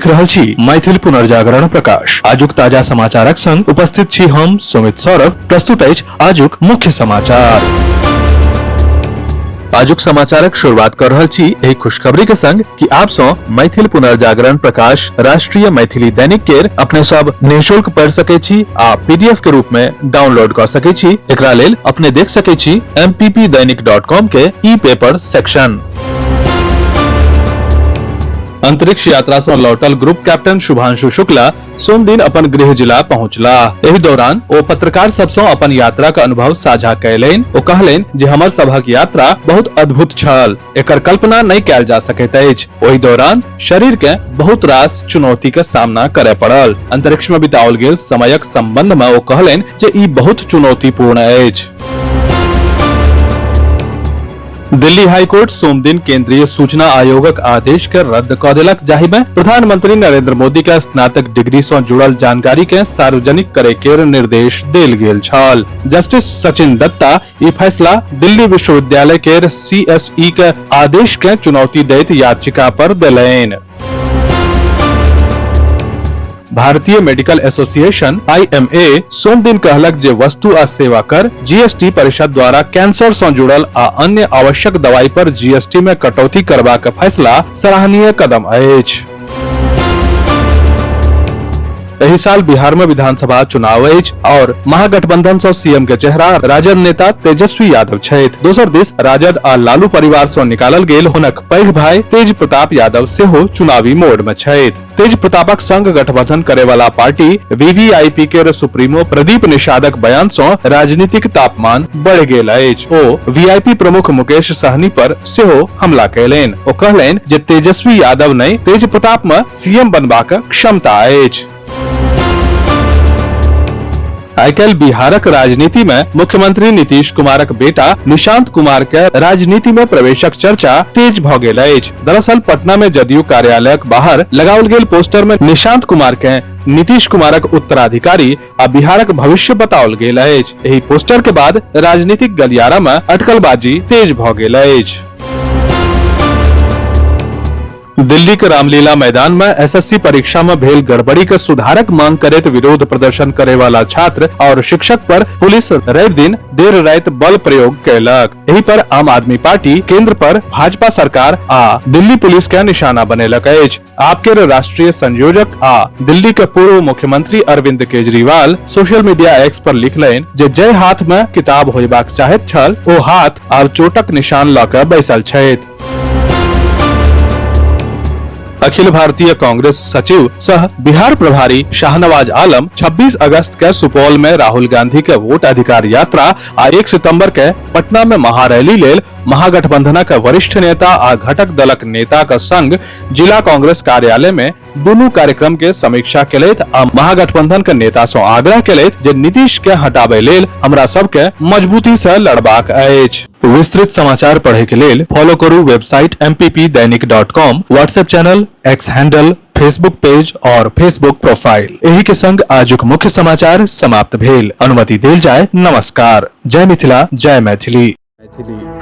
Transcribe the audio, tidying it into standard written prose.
देख रहल छी मैथिल पुनर्जागरण प्रकाश। आजुक ताजा समाचारक संग उपस्थित छी हम सुमित सौरभ। प्रस्तुत अछि आजुक मुख्य समाचार। आजुक समाचारक शुरुआत कर रहल छी एहि खुशखबरी के संग कि आप सं मैथिल पुनर्जागरण प्रकाश राष्ट्रीय मैथिली दैनिक केर अपने सब निःशुल्क पढ़ि सकै छी आ पीडीएफ के रूप में डाउनलोड कर सकै छी। एकरा लेल अपने देख सकै छी mppdainik.com के ई पेपर सेक्शन। अंतरिक्ष यात्रा सं लौटल ग्रुप कैप्टन शुभांशु शुक्ला सोमदिन अपन गृह जिला पहुंचलाह। एहि दौरान ओ पत्रकार सब सं अपन यात्रा के अनुभव साझा कयलनि। ओ कहलनि जे हमर सभक यात्रा बहुत अद्भुत छल, एकर कल्पना नहि कयल जा सकैत अछि। ओहि दौरान शरीर के बहुत रास चुनौती के सामना करय पड़ल। अंतरिक्ष में बिताओल गेल समयक संबंध में ओ कहलनि जे ई बहुत चुनौतीपूर्ण अछि। दिल्ली हाईकोर्ट सोमदिन केंद्रीय सूचना आयोगक आदेश के रद्द क देलक, जाहि में प्रधानमंत्री नरेंद्र मोदी के स्नातक डिग्री सं जुड़ल जानकारी के सार्वजनिक करे के निर्देश देल गेल छल। जस्टिस सचिन दत्ता ई फैसला दिल्ली विश्वविद्यालय के सीएसई के आदेश के चुनौती दैत याचिका पर देलनि। भारतीय मेडिकल एसोसिएशन आईएमए सोमदिन कहलक जे वस्तु आ सेवा कर जीएसटी परिषद द्वारा कैंसर सं जुड़ल आ अन्य आवश्यक दवाई पर जीएसटी में कटौती करबाक फैसला सराहनीय कदम अछि। एहि साल बिहार में विधानसभा चुनाव अछि और महागठबंधन सं सीएम के चेहरा राजद नेता तेजस्वी यादव छथि। दोसर दिस राजद आ लालू परिवार सं निकालल गेल हुनक पैघ भाई तेज प्रताप यादव सेहो चुनावी मोड में छथि। तेज प्रतापक संग गठबंधन करे वाला पार्टी वीवीआईपी के सुप्रीमो प्रदीप निषादक बयान सं राजनीतिक तापमान बढ़ि गेल अछि। ओ वीआईपी प्रमुख मुकेश सहनी पर सेहो हमला कयलनि। ओ कहलनि जे तेजस्वी यादव नहि, तेज प्रताप में सीएम बनबाक क्षमता अछि। आइ-काल्हि बिहारक राजनीति में मुख्यमंत्री नीतीश कुमारक बेटा निशांत कुमार के राजनीति में प्रवेशक चर्चा तेज भ गेल अछि। दरअसल पटना में जदयू कार्यालयक बाहर लगाओल गेल पोस्टर में निशांत कुमार के नीतीश कुमारक उत्तराधिकारी आ बिहारक भविष्य बताओल गेल अछि। एहि पोस्टर के बाद राजनीतिक गलियारा में अटकलबाजी तेज भ गेल अछि। दिल्ली के रामलीला मैदान में एसएससी परीक्षा में भेल गड़बड़ी के सुधारक मांग करैत विरोध प्रदर्शन करे वाला छात्र और शिक्षक पर पुलिस रवि दिन देर राति बल प्रयोग कयलक। एहि पर आम आदमी पार्टी केंद्र पर भाजपा सरकार आ दिल्ली पुलिस के निशाना बनेलक अछि। आपके राष्ट्रीय संयोजक आ दिल्ली के पूर्व मुख्यमंत्री Arvind Kejriwal social media X पर लिखलनि जे जय हाथ में किताब होयबाक चाहैत छल ओ हाथ आब चोटक निशान लऽ कऽ बैसल छथि। अखिल भारतीय कांग्रेस सचिव सह बिहार प्रभारी शाहनवाज आलम 26 अगस्त के सुपौल में राहुल गांधी के वोट अधिकार यात्रा आ 1 सितंबर के पटना में महारैली लेल महागठबंधनक वरिष्ठ नेता आ घटक दलक नेता के संग जिला कांग्रेस कार्यालय में दुनू कार्यक्रम के समीक्षा केलथि आ महागठबंधन के नेता सं आग्रह केलथि जे नीतीश के हटाबय लेल हमरा सबके मजबूती से लड़बाक अछि। विस्तृत समाचार पढ़े के लेल फॉलो करू website mppdainik.com, WhatsApp channel, X handle, Facebook page और फेसबुक प्रोफाइल। एही के संग आजुक मुख्य समाचार समाप्त भेल। अनुमति देल जाय। नमस्कार। जय मिथिला, जय मैथिली। मैथिली।